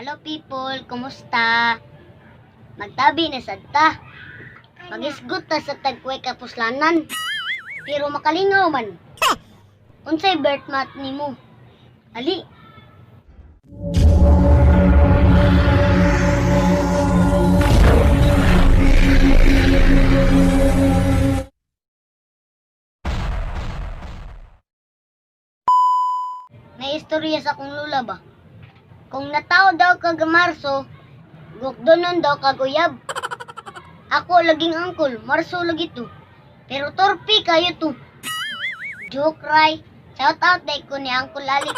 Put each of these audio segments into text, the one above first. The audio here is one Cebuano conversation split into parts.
Hello people, kumusta? Magtabi na sad ta. Magisgot ta sa tagkway kapuslanan. Pero makalingaw man. Unsay birth month nimo? Ali. May istorya sa akong lula ba? Kung nataw daw kag Marso, gukdonon daw kag uyab. Ako laging angkol, Marso lagi to. Pero torpe kayo to. Joke ray, shout out day ko ni Uncle Alex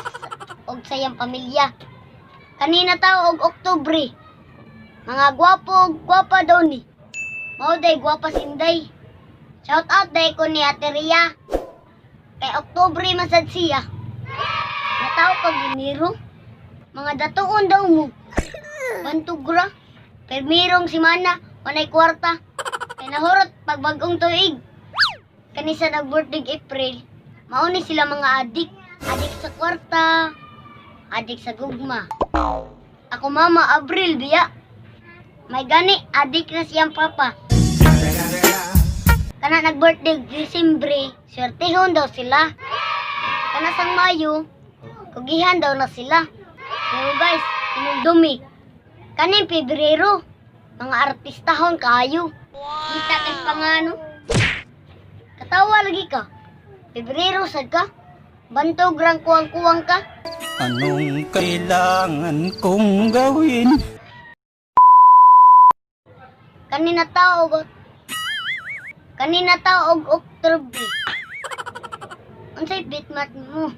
og sayang pamilya. Kanina tao og Oktubre. Mga gwapo og gwapa daw ni. Mao day gwapa sinday. Shout out day ko ni Ate Ria. Kay Oktubre masad siya. Nataw kag Enero. Mga datuon daw mo. Bantugra. Permirong simana, wanay kwarta. Kay nahurot pagbagong tuig. Kanisa nag-birthday April, mao ni sila mga adik. Adik sa kwarta, adik sa gugma. Ako mama, Abril biya. May gani, adik na siyang papa. Kana nag-birthday Disyembre, swertehon daw sila. Kana sang Mayo, kugihan daw na sila. Pero guys, inundumi. Kaning Pebrero, mga artistahon kaayo. Kita kay pangano. Katawa lagi ka. Pebrero sad ka. Bantog rang kuwang-kuwang ka. Anong kailangan kong gawin? Kanina tao og Oktubre. Unsay bitmat mo?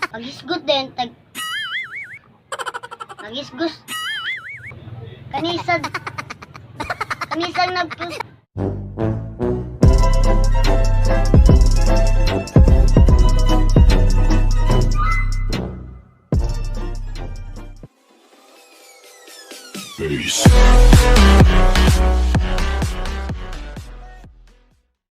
Pagisgot din tag Magisgus. Kanisad kanisang nagpus Peace.